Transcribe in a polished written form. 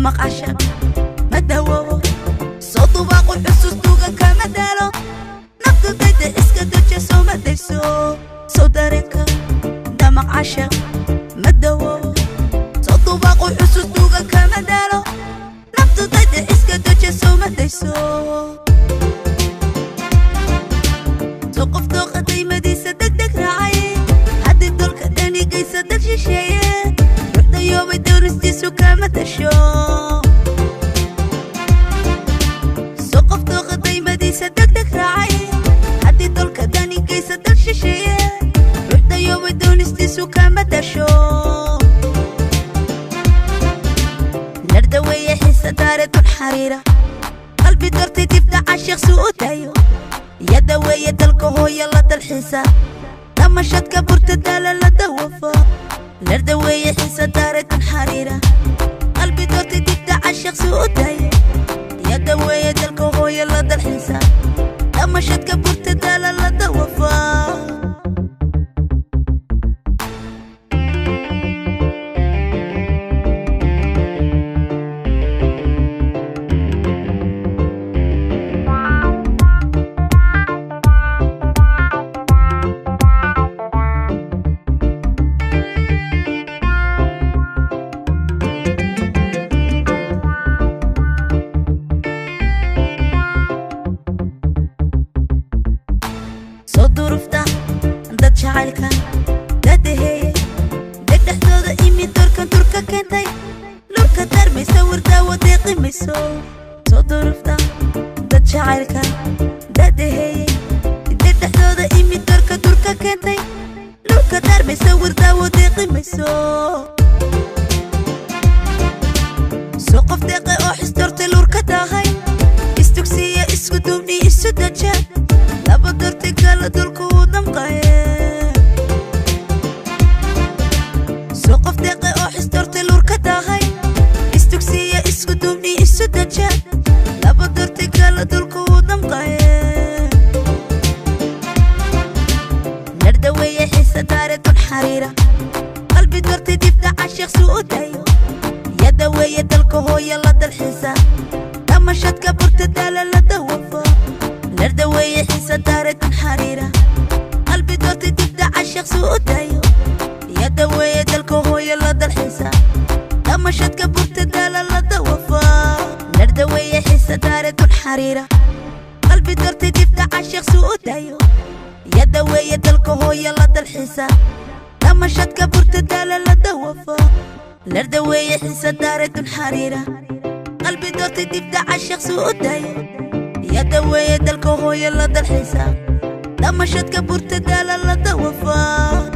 Damaq cashaq ma dawowo soo dubaaqu xusuus duugan kama daalo naftu dayda iska deja sooma dayso soo dareenka damaq cashaq ma dawowo soo dubaaqu xusuus duugan kama daalo naftu dayda iska deja sooma dayso soo qof dooqa daymadiisa degdeg raacay haddii dolka dhanigaysa dad shisheeye ruuxdayoobay doonistiisu kama dasho soo qof dooqa daymadiisa degdeg raacay haddii dolka dhanigaysa dad shisheeye ruuxdayoobay doonistiisu kama dasho lardaweeye xiisa daare dul xariira qalbi dortay dibda cashiq suu u dayo yadaweeye dalka hooyo la dalxiisa damashadka burta daala la dawafo lardaweeye xiisa daare dul xariira qalbi dortay dibda cashiq suu u dayo yadaweeye dalka hooyo la dalxiisa damashadka burta daala la dawafo. Soo durufta dad jacaylka dadaheeye deg dhexdooda imi doorkan durka keentay lurka darmaysa wardaawo deeqimayso soo durufta dad jacaylka dadaheeye deg dhexdooda imi doorka durka keentay lurka darmaysa wardaawo deeqimayso soo qof deeqay oo xisdoortay lurka daahay istugsiya isku duubni isu daja laba dortay kala dulku uu damqaye soo qof deeqay oo xisdoortay lurka daahay istugsiya isku duubni isu daja laba dortay kala dulku uu damqaye lardaweeye xiisa daare dul xariira qalbi dortay dibda cashiq suu u dayo yadaweeye dalka hooyo la dalxiisa damashadka burta daala la dawafo lardaweeye xiisa daare dul xariira qalbi dortay dibda cashiq suu u dayo yadaweeye dalka hooyo la dalxiisa damashadka burta daala la dawafo lardaweeye xiisa daare dul xariira qalbi dortay dibda cashiq suu u dayo yadaweeye dalka hooyo la dalxiisa damashadka burta daala la dawafo lardaweeye xiisa daare dul xariira qalbi dortay dibda cashiq suu u dayo yadaweeye dalka hooyo la dalxiisa damashadka burta daala la dawafo.